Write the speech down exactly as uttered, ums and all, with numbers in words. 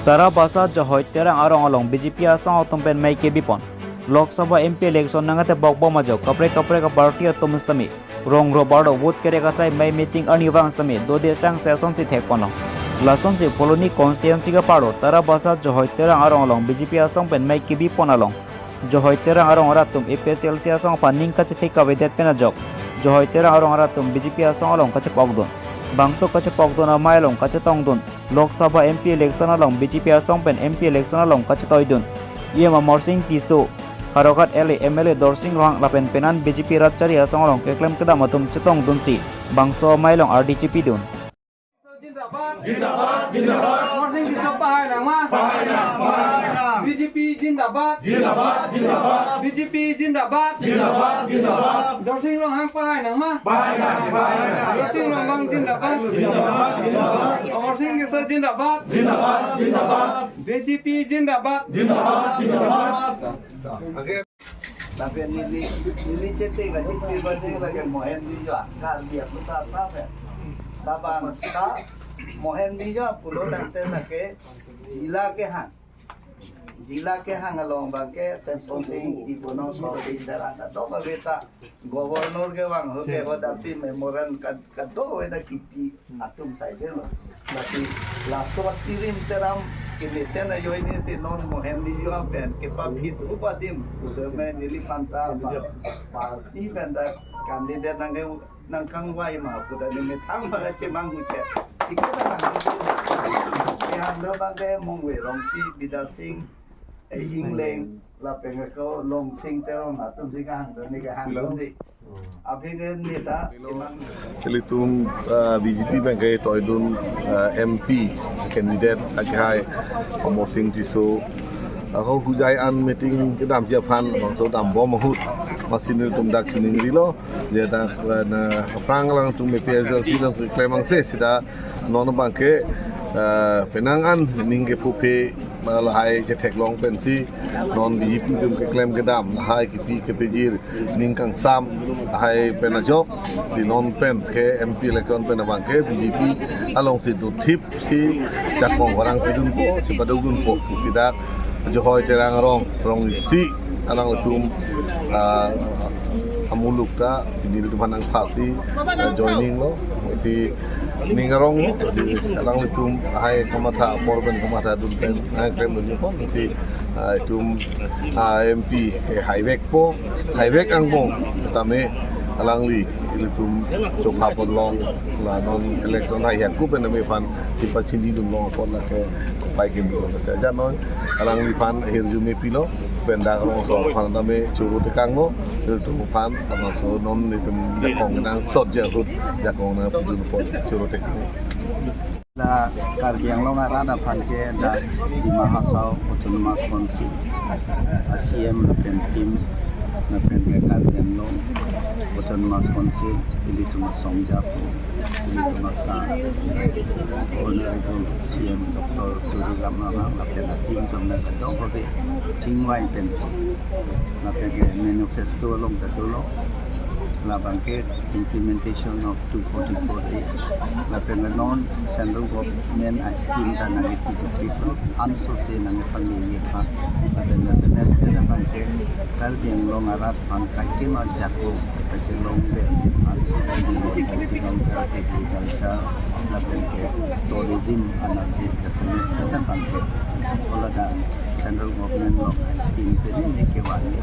Tarabasa Johoi Terang arong along B J P asong atum pen mei kebi pon. Lok Sabha M P election nangkatebok bom ajok kaprek kaprek aparty atum sitame rong ro bardo vote kerek asai mei meeting arnivang sitame dode sang session si thek ponlo. Lasonsi Phuloni constituency kaparlo Tarabasa Johoi Terang arong along B J P asong pen mei kebi pon along Johoi Terang arong arat atum A P H L C asong aphan ning kachethek kavedet pen ajok Johoi Terang arong arat atum B J P asong along kachepokdun. Bangso kachepokdun amei along kachetongdun Lok Sabha M P election along B J P asong pen M P election along kachetoidun E M Amarsing Tisso, Howraghat L A M L A Dorsing Ronghang lapen penan B J P rat chari asong along keklem kedam atum chetongdunsi bangso amei along ardi chepidun. Jindabad, jindabad, jindabad. Amarsing Tisso pahai nangma? Pahai nang, pahai nang. B J P jindabad. Jindabad, jindabad. B J P jindabad. Jindabad, jindabad. Dorsing Ronghang pahai nangma? Pahai nang, pahai nang. Dorsing Ronghang jindabad. Jindabad, jindabad. Amarsing Tisso jindabad. Jindabad, jindabad. B J P jindabad. Jindabad, jindabad. Lapen neli, neli chethek kachingpi bade lake Mohen Diyua, Karbi akuta sa pen. Labang ta Mohen Diyua pulo tangte lake jila kehang. Jila kehang along abangke Semson Sing Ingti puno so Sing Terang ta do ba beta Governor kevang ho ke ho daksi memorandum kad-, kadokave ta kipi atum saidelo. Lasi laso atirim Terang kemesen ajoinesi non Mohen Diyua pen kepabit upadim. Seme neliphan ta pa-, party pen ta candidate nangke nangkangvai ma puta ne methang pada chemang huche. Ike ta nang. Kehang do abangke Mongve Rongpi, Bidya Sing, eh, Ingleng, lapen ke ko Longsing Teron atum si kehang do ne kehang do ne. Aphi ke neta imang. Ilitum, ah, B J P abangke toidun, ah, M P candidate akhai Amarsing Tisso. Ako hujai an meeting kedamji aphan bangso dambom ahut. Amatsi nelitum dak chiningrilo. Je dak, ah, na aphrang alangtum A P H L C along keklem angse seta non abangke, ah, penang an ning kepuphe, ah, lahai chetheklong pensi non B J P atum keklem kedam lahai kipi kepajir ning kangsam lahai pen ajok si non pen ke M P election pen abangke B J P alongsi dothipsi jakong orang pidunpo, chepadodunpo pusi dak Johoi Terang arong, rong isi alangtum, ah, amuluk ta pini ilitum aphan nangphasi, ah, joining lo, si ning aronglo, si alanglitum lahai kamatha apor pen kamathadun pen nangklemdun pon, si, ah, itum, ah, M P, eh, haivekpo, haivek angbong tame alangli ilitum chopha ponlong, la non election hai haku pen amephan chepachinidunlong apot lake pai kemilo. Sejak non alangliphan ahirjume pilo, pen dak rongso aphan tame choro tekanglo, ilitum aphan, laso non ilitum jakong nang sot jahut jakong nangpidun apot choro tekanglo. La Karbi Anglong arat aphan ke dak Dima Hasao Autonomous Council a C M lapen team lapen ke Karbi Anglong Autonomous Council ilitum asong japo, ilitum asa Honorable C M Doctor Tuliram Ronghang lapen a team atum nang kadokave chingvai pensi lapen ke manifesto along ta dolo, labangke implementation of two forty-four A, lapen non central government a scheme ta nangkepidunpiklo, anso si nangkepangni aphan, lapen lasemet ke labangke Karbi Anglong arat aphan kaikema jakong kachelongdun aphan, agriculture, agriculture, lapen ke tourism anat si lasemet ke labangke, o ladak central government along scheme pini ne kevangji